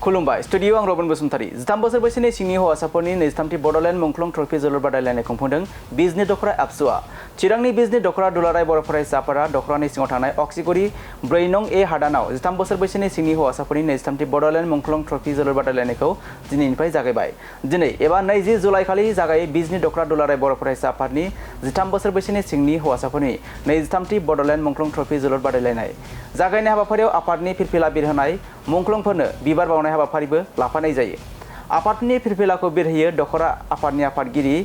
खुलुमबाय स्टुडियो आं रबन बसुमतारी 13 बोसोर बैसोनि सिंनि हौवासाफोरनि 23थि बड'लेण्ड मुंख्लं ट्रफी जोलुर बादायलायनाय खुंफुंदों बिजनी दख'र एबसुआ चिरांनि बिजनी दख'रा दुलाराय बर' फरायसा आफादा दख'रानि सिङाव थानाय अक्सिगुरि 4 नं ए हादानाव 13 बोसोर बैसोनि सिंनि हौवासाफोरनि 23थि बड'लेण्ड मुंख्लं ट्रफी जोलुर बादायलायनायखौ दिनैनिफ्राय जागायबाय। दिनै एबा 20 जुलाइ खालि जागायो बिजनी दख'रा दुलाराय बर' फरायसा आफादनि 13 बोसोर बैसोनि सिंनि हौवासाफोरनि 23थि बड'लेण्ड मुंख्लं ट्रफी जोलुर बादायलायनाय। जागायनाय हाबाफारियाव आफादनि फिरफिला बिरहोनाय मुंख्लंफोरनो बिबार बावनाय हाबाफारिबो लाफानाय जायो। आफादनि फिरफिलाखौ बिरहोयो दख'रा आफादनि आफादगिरि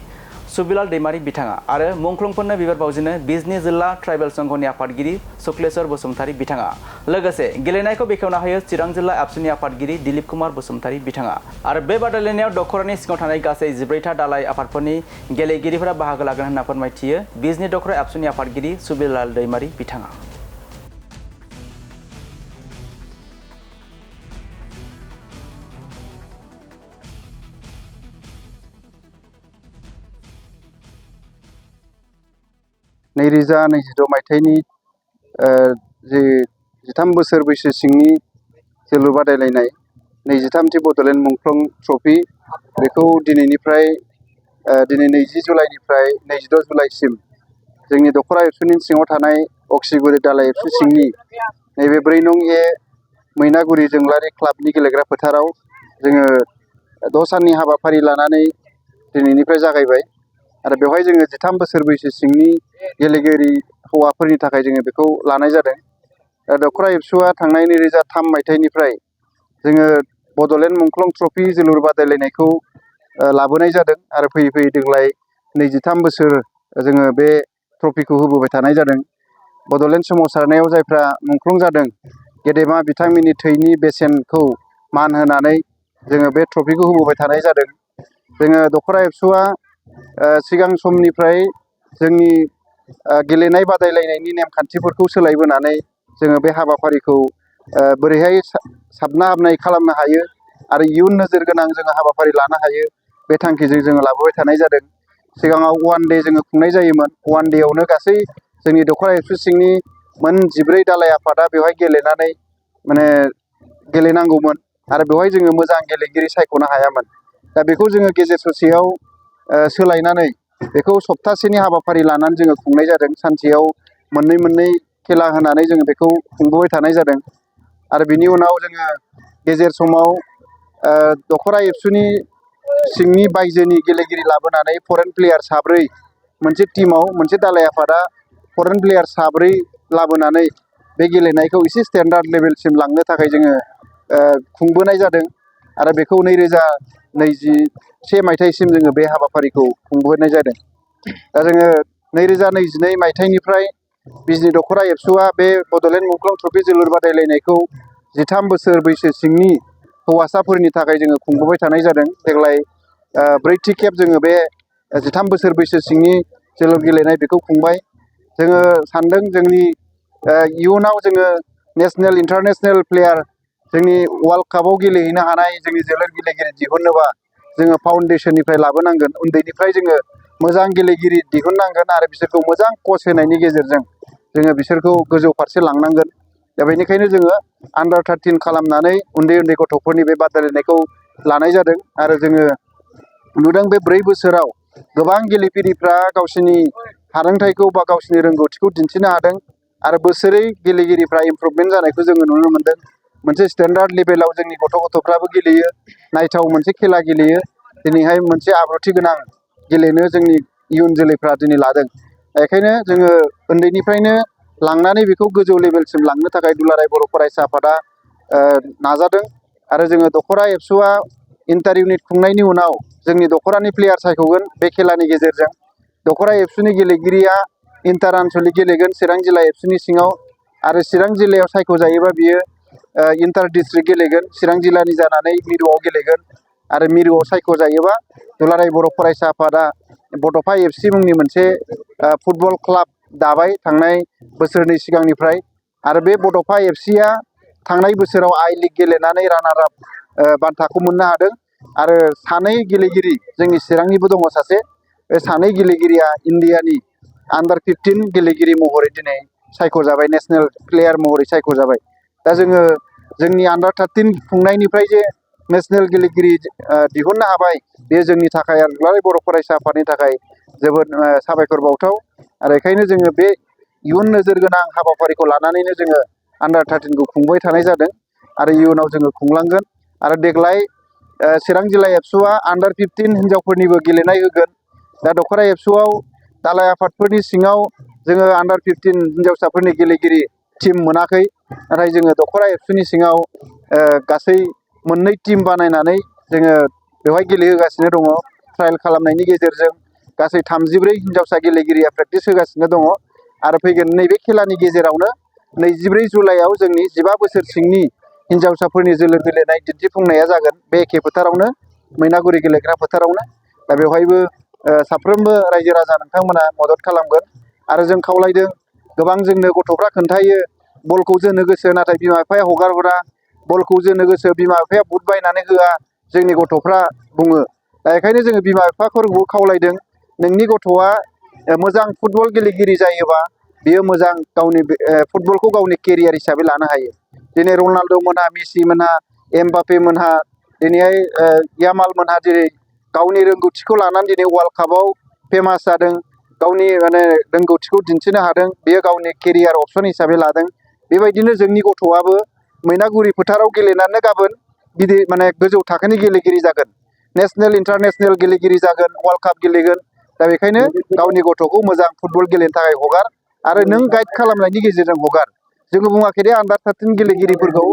सुबिलाल दैमारि बिथाङा आरो मुंख्लंफोरनो बिबार बावजेनो बिजनी जिल्ला ट्राइबेल संघनि आफादगिरि सुक्लेश्वर बसुमतारी बिथाङा। लोगोसे गेलेनायखौ बेखेवना होयो चिरां जिल्ला एबसुनि आफादगिरि दिलीप कुमार बसुमतारी बिथाङा। आरो बे बादायलायनायाव दख'रानि सिङाव थानाय गासै 14था दालाय आफादफोरनि गेलेगिरिफोरा बाहागो लागोन होनना फोरमायथियो बिजनी दख'रा एबसुनि आफादगिरि सुबिलाल दैमारि बिथाङा। नैरोजा 22 मायथाइनि जे 13 बोसोर बैसो सिंनि जोलुर बादायलायनाय 23थि बड'लेण्ड मुंख्लं ट्रफी बेखौ दिनैनिफ्राय दिनै 20 जुलाइनिफ्राय 22 जुलाइसिम जोंनि दख'रा एबसुनि सिङाव थानाय अक्सिगुरि दालाय एबसु सिंनि नैबे 4 नं ए मैनागुरि जोंलारि क्लाबनि गेलेग्रा फोथाराव जोङो 10 साननि हाबाफारि लानानै दिनैनिफ्राय जागायबाय आरो बेवहाय जोङो 13 बोसोर बैसो सिंनि गेलेगिरि हौवाफोरनि थाखाय जोङो बेखौ लानाय जादों। दख'रा एबसुआ थांनाय 2003 मायथाइनिफ्राय जोङो बड'लेण्ड मुंख्लं ट्रफी जोलुर बादायलायनायखौ लाबोनाय जादों आरो फैयै फैयै देग्लाय 23 बोसोर जोङो बे ट्रफीखौ होबोबाय थानाय जादों। बड'लेण्ड सोमावसारनायाव जायफ्रा मुंख्लं जादों गेदेमा बिथांमोननि थैनि बेसेनखौ मान होनानै जोङो बे ट्रफीखौ होबोबाय थानाय जादों। जोङो दख'रा एबसुआ सिगां समनिफ्राय जोंनि गेलेनाय बादायलायनायनि नेमखान्थिफोरखौ सोलायबोनानै जोङो बे हाबाफारिखौ बोरैहाय साबना हामनाय खालामनो हायो आरो इयुन नोजोर गोनां जोङो हाबाफारि लानो हायो बे थांखिजों जोङो लाबोबाय थानाय जादों। सिगाङाव 1 डे जोङो खुंनाय जायोमोन। 1 डेयावनो गासै जोंनि दख'रा एबसु सिंनि मोन 14 दालाय आफादा बेवहाय गेलेनानै माने गेलेनांगौमोन आरो बेवहाय जोङो मोजां गेलेगिरि सायख'नो हायामोन। दा बेखौ जोङो गेजेर ससेयाव सोलायनानै बेखौ सप्तासेनि हाबाफारि लानानै जोङो खुंनाय जादों। सानसेयाव मोननै खेला होनानै जोङो बेखौ खुंबोबाय थानाय जादों आरो बिनि उनाव जोङो गेजेर समाव दख'रा एबसुनि सिंनि बायजोनि गेलेगिरि लाबोनानै फरेन प्लेयार 4 मोनसे टीमाव मोनसे दालाय आफादा फरेन प्लेयार 4 लाबोनानै बे गेलेनायखौ एसे स्टेन्डार्ड लेभेलसिम लांनो थाखाय जोङो खुंबोनाय जादों आरो बेखौ 2021 मायथाइसिम जोङो बे हाबाफारिखौ खुंबोनाय जादों। दा जोङो 2022 मायथाइनिफ्राय बिजनी दख'रा एबसुआ बे बड'लेण्ड मुंख्लं ट्रफी जोलुर बादायलायनायखौ 13 बोसोर बैसो सिंनि हौवासाफोरनि थाखाय जोङो खुंबोबाय थानाय जादों। देग्लाय 4थि खेब जोङो बे 13 बोसोर बैसो सिंनि जोलुर गेलेनाय बेखौ खुंबाय। जोङो सानदों जोंनि इयुनाव जोङो नेसनेल इन्टारनेसनेल प्लेयार जोंनि वर्ल्ड कापआव गेलेहैनो हानाय जोंनि जोलुर गेलेगिरि दिहुननोबा जोङो फाउन्डेसननिफ्राय लाबोनांगोन। उन्दैनिफ्राय जोङो मोजां गेलेगिरि दिहुननांगोन आरो बिसोरखौ मोजां कच होनायनि गेजेरजों जोङो बिसोरखौ गोजौ फारसे लांनांगोन। दा बेनिखायनो जोङो आन्डार 13 खालामनानै उन्दै गथ'फोरनि बे बादायलायनायखौ लानाय जादों आरो जोङो नुदों बे 4 बोसोराव गोबां गेलेगिरिफ्रा गावसिनि हारोंथाइखौ बा गावसिनि रोंगौथिखौ दिन्थिनो हादों आरो बोसोरै गेलेगिरिफ्रा इमप्रुभमेन्ट जानायखौ जोङो नुनो मोन्दों। मोनसे स्टेन्डार्ड लेभेलाव जोंनि गथ'फ्राबो गेलेयो, नायथाव मोनसे खेला गेलेयो। दिनैहाय मोनसे आब्रुथि गोनां गेलेनो जोंनि इयुन जोलैफ्रा दिनै लादों। बेखायनो जोङो उन्दैनिफ्रायनो लांनानै बेखौ गोजौ लेभेलसिम लांनो थाखाय दुलाराय बर' फरायसा आफादा नाजादों आरो जोङो दख'रा एबसुआ इन्टार इउनिट खुंनायनि उनाव जोंनि दख'रानि प्लेयार सायख'गोन। बे खेलानि गेजेरजों दख'रा एबसुनि गेलेगिरिया इन्टार आनसलिक गेलेगोन चिरां जिल्ला एबसुनि सिङाव आरो चिरां जिल्लायाव सायख'जायोबा बियो इन्टार डिस्ट्रिक्ट गेलेगोन, चिरां जिल्लानि जानानै मिरुआव गेलेगोन आरो मिरुआव सायख'जायोबा दुलाराय बर' फरायसा आफादा बड'फा एफसि मुंनि मोनसे फुटबल क्लाब दाबाय थांनाय बोसोरनै सिगांनिफ्राय आरो बे बड'फा एफसिया थांनाय बोसोराव आई लीग गेलेनानै रानार आप बान्थाखौ मोननो हादों आरो 2 गेलेगिरि जोंनि चिरांनिबो दङ सासे। बे 2 गेलेगिरिया इन्डियानि आन्डार 15 गेलेगिरि महरै दिनै सायख'जाबाय, नेसनेल प्लेयार महरै सायख'जाबाय। दा जोङो जोंनि आन्डार 13 खुंनायनिफ्राय जे नेसनेल गेलेगिरि दिहुननो हाबाय बे जोंनि थाखाय आरो दुलाराय बर' फरायसा आफादनि थाखाय जोबोद साबायखर बावथाव आरो बेखायनो जोङो बे इयुन नोजोर गोनां हाबाफारिखौ लानानैनो जोङो आन्डार 13खौ खुंबाय थानाय जादों आरो इयुनाव जोङो खुंलांगोन आरो देग्लाय चिरां जिल्ला एबसुआ आन्डार 15 हिन्जावफोरनिबो गेलेनाय होगोन दा दख'र एबसुआव दालाय आफादफोरनि सिङाव जोङो आन्डार 15 हिन्जावसाफोरनि गेलेगिरि टिम मोनाखै नाथाय जोङो दख'र एबसुनि सिङाव गासै मोननै टिम बानायनानै जोङो बेवहाय गेलेहोगासिनो दङ ट्रायल खालामनायनि गेजेरजों गासै 34 हिन्जावसा गेलेगिरिया प्रेक्टिस होगासिनो दङ आरो फैगोन नैबे खेलानि गेजेरावनो 24 जुलाइआव जोंनि 15 बोसोर सिंनि हिन्जावसाफोरनि जोलुर गेलेनाय दिन्थिफुंनाया जागोन बे एखे फोथारावनो मैनागुरि गेलेग्रा फोथारावनो दा बेवहायबो साफ्रोमबो रायजो राजा नोंथांमोना मदद खालामगोन आरो जों खावलायदों गोबां जोंनो गथ'फ्रा खोन्थायो बलखौ जोनो गोसो नाथाय बिमा बिफाया हगार हरा बलखौ जोनो गोसो बिमा बिफाया बुट बायनानै होआ जोंनि गथ'फ्रा बुङो दा बेखायनो जोङो बिमा बिफाफोरखौ खावलायदों नोंनि गथ'आ मोजां फुटबल गेलेगिरि जायोबा बियो मोजां गावनि फुटबलखौ गावनि केरियार हिसाबै लानो हायो दिनै रनाल्ड' मोनहा मेसि मोनहा एमबापे मोनहा दिनैहाय यामाल मोनहा जेरै गावनि रोंगौथिखौ लानानै दिनै वर्ल्ड कापआव फेमास जादों गावनि रोंगौथिखौ दिन्थिनो हादों बेयो गावनि केरियार अपसन हिसाबै लादों बेबायदिनो जोंनि गथ'आबो मैनागुरि फोथाराव गेलेनानै गाबोन गिदिर गोजौ थाखोनि गेलेगिरि जागोन नेसनेल इन्टारनेसनेल गेलेगिरि जागोन वर्ल्ड काप गेलेगोन दा बेखायनो गावनि गथ'खौ मोजां फुटबल गेलेनो थाखाय हगार आरो नों गाइड खालामनायनि गेजेरजों हगार जोङो बुङाखै दे आन्डार 13 गेलेगिरिफोरखौ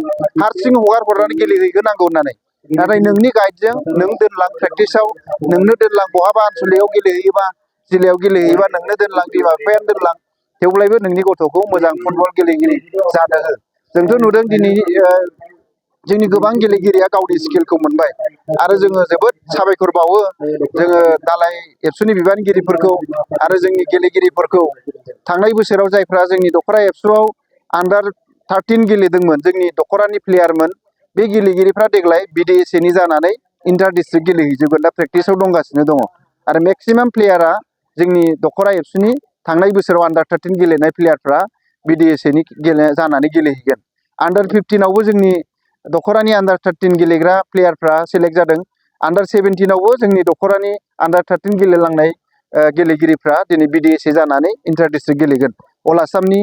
हारसिं हगार हरनानै गेलेहैगोनांगौ होननानै नाथाय नोंनि गाइडजों नों दोनलां प्रेक्टिसाव नोंनो दोनलां बहाबा आनसलिकआव गेलेहैयोबा जिल्लायाव गेलेहैयोबा नोंनो दोनलां बिमा बिफायानो दोनलां थेवब्लाबो नोंनि गथ'खौ मोजां फुटबल गेलेगिरि जानो हो जोंथ' नुदों दिनै जोंनि गोबां गेलेगिरिया गावनि स्किलखौ मोनबाय आरो जोङो जोबोद साबायखर बावो जोङो दालाय एबसुनि बिबानगिरिफोरखौ आरो जोंनि गेलेगिरिफोरखौ थांनाय बोसोराव जायफ्रा जोंनि दख'र एबसुआव आन्डार 13 गेलेदोंमोन जोंनि दख'रानि प्लेयारमोन बे गेलेगिरिफ्रा देग्लाय BDSAनि जानानै इन्टार डिस्ट्रिक्ट गेलेहैजोबगोन दा प्रेक्टिसाव दंगासिनो दङ आरो मेक्सिमाम प्लेयारा जोंनि दख'र एबसुनि थांनाय बोसोराव आन्डार 13 गेलेनाय प्लेयारफ्रा BDSAनि जानानै गेलेहैगोन आन्डार 15आवबो जोंनि दख'रानि आन्डार 13 गेलेग्रा प्लेयारफ्रा सेलेक्ट जादों आन्डार 17आवबो जोंनि दख'रानि आन्डार 13 गेलेलांनाय गेलेगिरिफ्रा दिनै BDSA जानानै इन्टार डिस्ट्रिक्ट गेलेगोन अल आसामनि